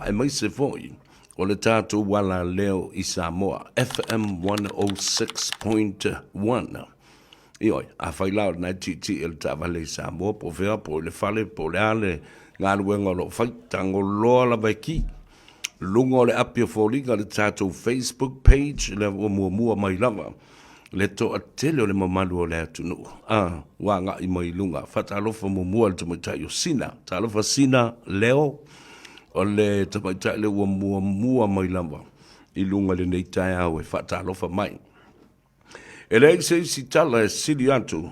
Aemaise foi o le tatou alaleo i Samoa, FM 106.1. Ioe, afai la o lena e tietie le taavale i Samoa po o fea, po o i le fale, po o le a le galuega o lo o fai, tago loa lava e ki luga o le api o foliga le tatou Facebook page, lea ua muamua mai lava le toatele o le mamalu o le atunuu a ua agai mai i luga. Faatalofa muamua i le tamaitai o Sina. Talofa Sina Leo, o le tamaitai lea ua muamua mai lava i luga i lenei taeao e faatalofa mai. E leai se isi tala e sili atu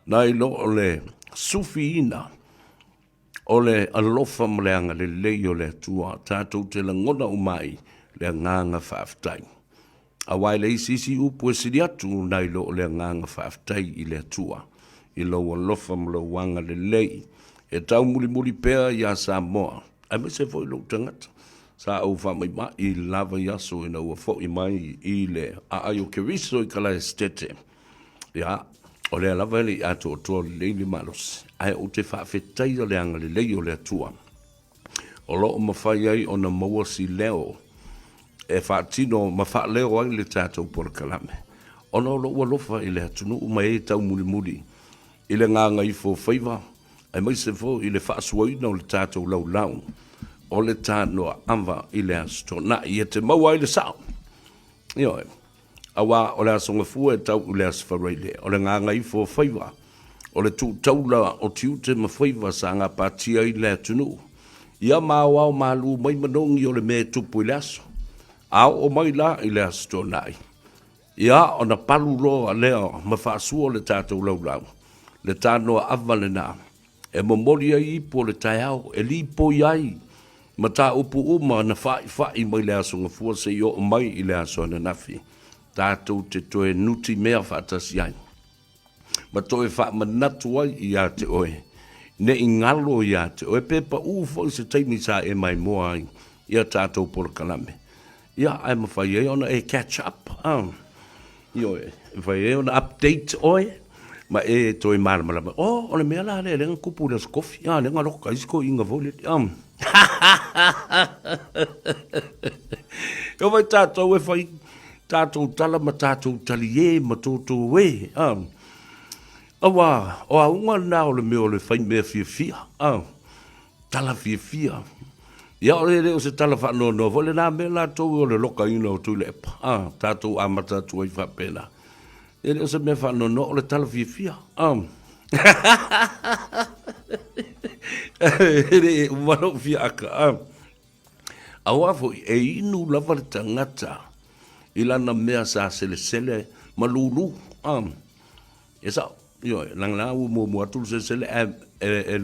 nai lo o le sufiina o le alofa ma le agalelei o le Atua, tatou te lagona uma ai le agaga faafetai. Aua e leai se isi upu e sili atu nai lo o le agaga faafetai i le Atua i lou alofa ma lou agalelei e taumulimuli pea iā Samoa, aemaise foi lou tagata. Sa ou faamaimai lava i aso ina ua foi mai i le aai o Keriso i Kalaesetete. Ia, o lea lava e le i atoatoa lelei le malosi, ae ou te faafetaia le agalelei o le Atua o lo o mafai ai ona maua si leo e faatino ma faaleo ai le tatou polokalame, ona o lou alofa i le atunuu ma e taumulimuli i le gagaifofaiva, aemaise foi i le faasuaina o le tatou laulau o le tanoa ava i le Aso Toonai e te maua ai le sao. Ioe. Aua o le Aso Gafua e tau i le Aso Faraile, o le gagaifofaiva, o le tuu taula o tiute ma faiva sa gapatia ai le atunuu. Ia ma aoao malu mai manogi o le mea e tupu i le aso. A oo mai la i le Aso Toonai, ia ona palu loa lea ma faasua le tatou laulau, le tanoa ava lena e momoli ai ipu o le taeao, e lipoi ai mataupu uma na fa'ifa'i mai le Aso Gafua seia oo mai i le aso ananafi, tatou te toe nutimea faatasi ai ma toe faamanatu ai iā te oe, ne i galo iā te oe, pe paʻū foi se taimi sa e maimoa ai i a tatou polokalame. Ia, ae mafai ai ona e catch up, a. Ioe, e mafai ai ona update oe ma e toe malamalama. Oh, o le mea la lea, lea na tupu i le Aso Kofi, a, lea na loka ai si toeaina foi lele. E omai tatou e fai tatou tala ma tatou taliē ma toutou e, a. Aua, o auga lena o le mea o le fai mea fiafia, a. Tala fiafia. Ia o le le o se tala faanoanoa foi lena mea latou o le lokaina o Tuilaepa. A, tatou amata atu ai faapena. E le o se mea faanoanoa, o le tala fiafia. A. E le uma lou fiaaka. A. Aua foi, e inu lava le tagata i lana mea sa selesele ma lulu. A. E sao, ioe, leaga la ua muamua atu le selesele ae e, e, e,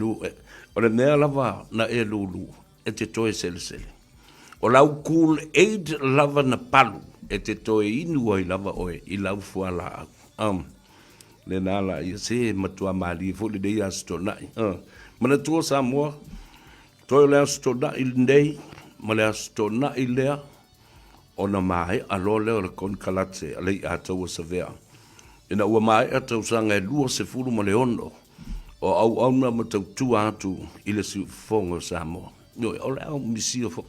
o le mea lava na e lulu e te toe selesele. O lau Kool Aid lava na palu e te toe inu ai lava oe i lau fualaau. Lena la ia se matua malie foi lenei Aso Toonai. Manatua Samoa, toe o le Aso Toonai lenei ma le Aso Toonai lea ona maea loa lea o le konekarate a Leiataua Savea. Ina ua maea tausaga e 26 o auauna ma tautua atu i le siufofoga o Samoa. Ioe, o le ao misia foi.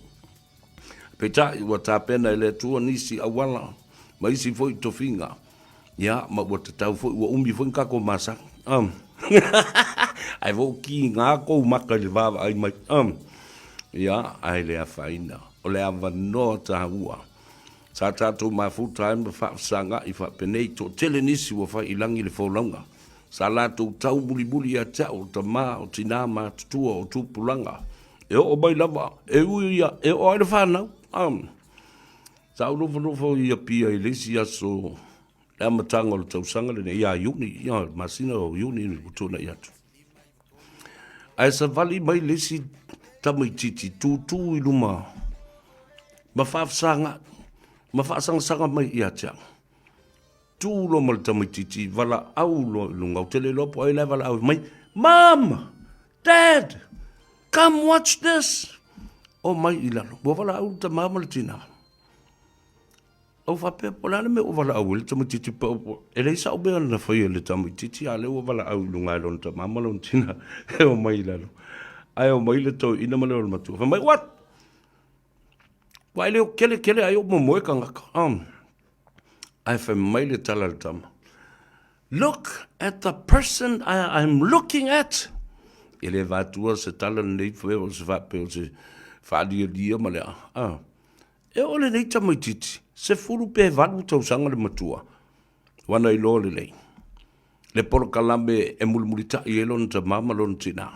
Peitai, ua tapena e le Atua nisi auala ma isi foi tofiga, ia, ma ua tatau foi, ua umi foi ni tatou masani. Um. Ae foi kiga kou maka i le vaavaai mai. Um. Ia, ae le afaina. O le avanoa taua. Sa tatou mafuta ai ma faafesaga'i faapenei, toatele nisi ua fai i lagi le folauga. Sa latou tau mulimuli ia te au o tama, o tinā matutua, o tupulaga. E oo mai lava, e ui ia, e oo ai le fanau. Um. Sa ou nofonofo i Apia i le isi aso le amataga o le tausaga lenei, ia Iuni, ia masina o Iuni ua tuanai atu. Ae savali mai le isi tamaitiiti tūtū i luma ma faafesaga ma faasagasāga mai ia te au. Tu loa ma le tamaitiiti valaau loa i luga, ou te le iloa po o ai la e valaau mai, Mom! Dad! Come watch this! Omai i lalo. Ua valaau le tama ma le tina. Ou faapea, po o le a le mea ua valaau ai le tamaitiiti pau, e leai sa'u mea na faia i le tamaitiiti, a o lea ua valaau i luga e lona tama ma lona tina e omai i lalo. Ae omai le toeaina ma le olomatua, fai mai, What? Ua e le o kele kele ai o momoe tagata. Ae fai mai le tala a le tama, Look at the person I am looking at! E le vatua se tala lenei fe o se faapea o se faalialia ma le a. Ah. E oo lenei tamaitiiti, 10 pe 8 tausaga le matua, ua na iloa lelei le polokalame e mulimulitai ai lona tama ma lona tina.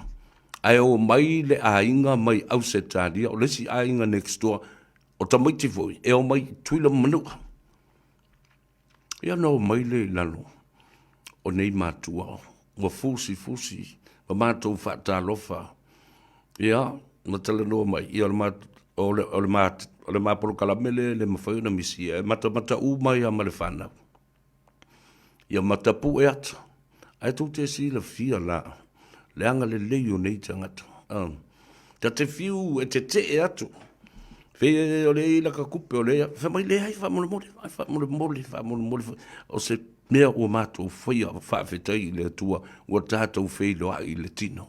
Ae o mai le aiga mai Ausetalia, o le isi aiga next door, o tamaiti foi e omai i Tutuila ma Manua. Ia ona omai lea i lalo o nei matua ua fusifusi ma matou faatalofa, ia ma talanoa mai, ia o le, o le, o le ma polokalame lea e le mafai ona misia, e matamata uma ai lava ma le fanau. Ia matapue atu, ae tou te silafia la le agalelei o nei tagata. Ta te fiu e tetee atu, fe o lea e i ai laka tupe, o lea, fai mai, leai, faamolemole, faamolemole, faamolemole, o se mea ua matou faia, faafetai i le Atua ua tatou feiloai i le tino.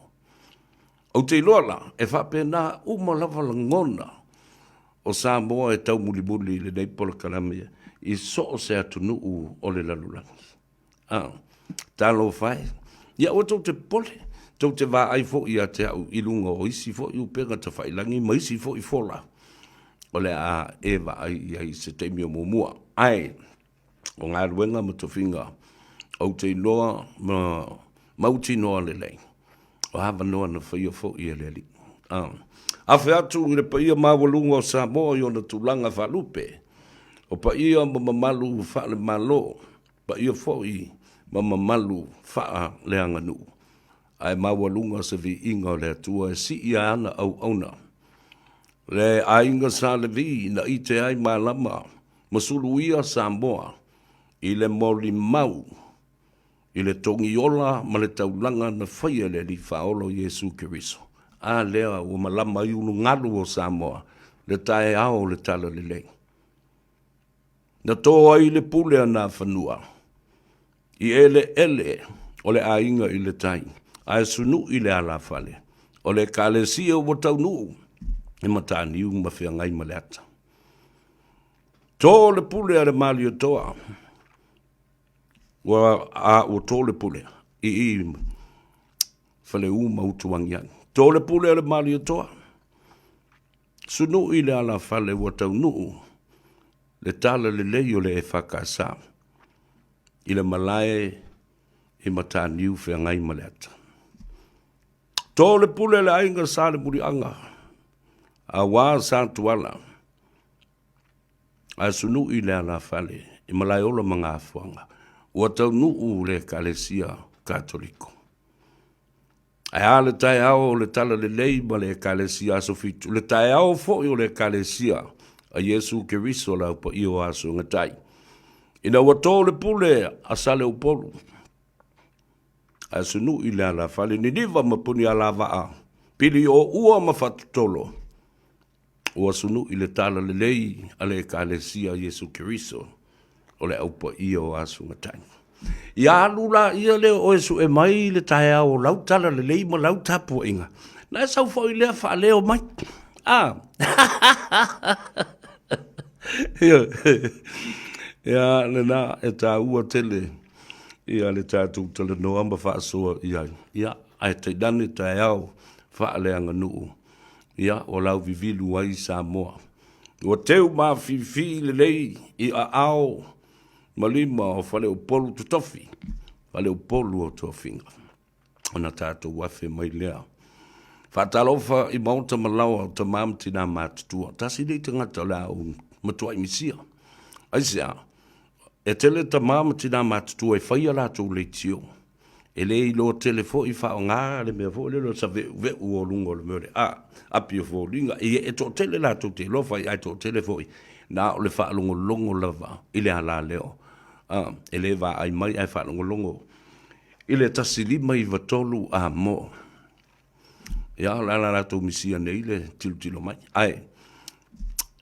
Ou te iloa la, e faapena uma lava lagona o Samoa e taumulimuli i lenei polokalame i so o se atunuu o le lalolagi. A, talofa e. Ia aua tou te popole, tou te vaai foi ia te au i luga o isi foi upega tafailagi ma isi foi fola o le a e vaai i ai i se taimi o muamua. Ae, o galuega ma tofiga ou te iloa ma mautinoa lelei, o avanoa na faia foi e le Alii. Afe atu i le paia maualuga o Samoa i ona tulaga faalupe, o paia ma mamalu faale-Malo, paia foi ma mamalu faaleaganuu, ae maualuga se viiga o le Atua e sii ai ana auauna. Le aiga Sa Levi na ite ai malama ma suluia Samoa i le molimau i le togiola ma le taulaga na faia e le Alii Faaola o Iesu Keriso. A lea ua malama ai ulugalu o Samoa le taeao o le Talalelei. Na to ai le pule a Nafanua i eleele o le aiga i le tai, ae sunu'i le alafale o le Ekalesia ua taunuu i Mataniu ma feagai ma le ata. To le pule a le Malietoa, ua, a ua to le pule i i Faleu ma Utuagiagi. To le pule a le Malietoa, sunu'i le alafale ua taunuu le talalelei o le EFKS i le malae i Mataniu feagai ma le ata. To le pule a le aiga Sa Lemuliaga, aua Sa Tuala, ae sunu'i le alafale i Malaeola ma Gafoaga, ua taunuu le Ekalesia Katoliko. Ae a le taeao o le Talalelei ma le Ekalesia Aso Fitu, le taeao foi o le Ekalesia a Iesu Keriso le Au Paia o Aso e Gatai. Ina ua to le pule a Saleupolu, ae sunu'i le alafale Niniva ma Punialavaa, pili o ua ma Fatutolo, ua sunu'i le talalelei a le Ekalesia a Iesu Keriso o le Au Paia o Aso Gatai. Ia alu laia lea o oe sue mai le taeao o lau talalelei ma lau tapuaiga, na e sau foi lea faaleo mai. A! Ia, lena e taua tele ia le tatou talanoa ma faasoa i ai. Ia, ae tainane taeao faaleaganuu Ia, ua lauvivilu ai Samoa. Ua teu mafifi lelei i aao ma lima o Faleupolu Totofi, Faleupolu o Tofiga, ona tatou afe mai lea. Faatalofa i maota ma laoa o tama ma tina matutua. Tasi lenei tagata o le a ou matuai misia. Aisea? E tele tama ma tina matutua e fai a latou leitio. E le iloa tele foi faaaoga le mea foi lele o le saveuveu o luga o le mea o le a, api o foliga. Ia, e toatele latou te iloa fai, ae toatele foi na o le faalogologo lava i le alaleo. A, e le vaai mai ae faalogologo i le 1593 a mo. Ia, o le a la latou misia nei le tilotilo mai. Ae,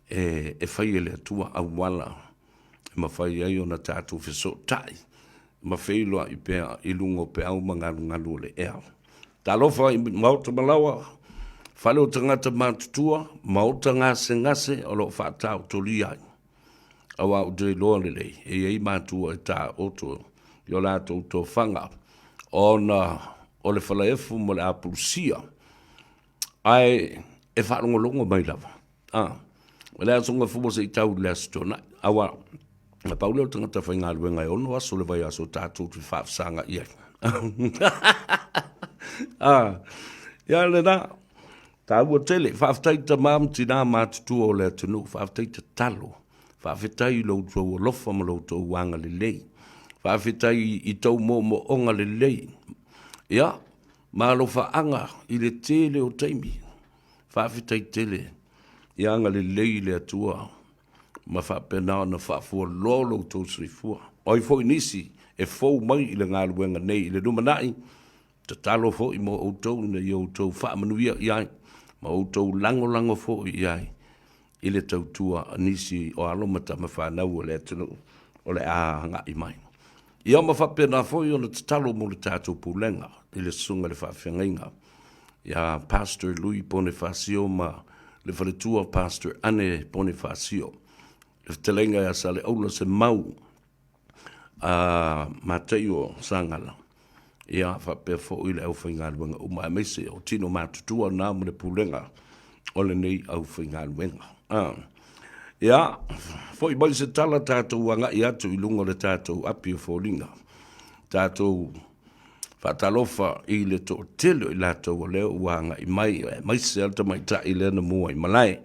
e, e fai e le Atua auala e mafai ai ona tatou fesootai ma feiloai pea i luga o peau ma galugalu o le ea. Talofa i Maota ma Laoa, Fale o tagata matutua, maota gasegase o lo o faataotolia ai. Aua ou te iloa lelei, e i ai matua e taoto i o latou tofaga ona o le falaefu ma le apulusia, ae e faalogologo mai lava. A, o le Aso Gafua se i tau i le Aso Toonai, aua na pau lea o le tagata faigaluega e ono aso o le vaiaso tatou te faafesagai ai. A, ia lena, taua tele. Faafetai tama ma tina matutua o le atunuu, faafetai tatalo, faafetai i lo outou alofa ma lo outou agalelei, faafetai i tou moomooga lelei, ia, ma alofaaga i le tele o taimi. Faafetai tele, ia agalelei le Atua ma faapena ona faafualoa lo outou soifua. O ai foi nisi e fou mai i le galuega nei i le lumanai, tatalo foi mo outou ina ia outou faamanuia i ai ma outou lagolago foi i ai i le tautua a nisi o alo ma tama fanau o le atunuu o le a agai mai. Ia ma faapena foi ona tatalo mo le tatou pulega i le susuga i le faafeagaiga ia Pastor Louis Ponifasio ma le faletua Pastor Anne Ponifasio, le fetalaiga ia Saleaula Semau a Mataio Sagala, ia faapea foi le aufaigaluega uma aemaise o tino matutua na ma le pulega o lenei aufaigaluega. Ah. Ia, foi mai se tala tatou agai atu i luga o le tatou api o foliga. Tatou faatalofa i le toatele o i latou o lea ua agai mai, aemaise lava le tamaitai lea na mua i malae.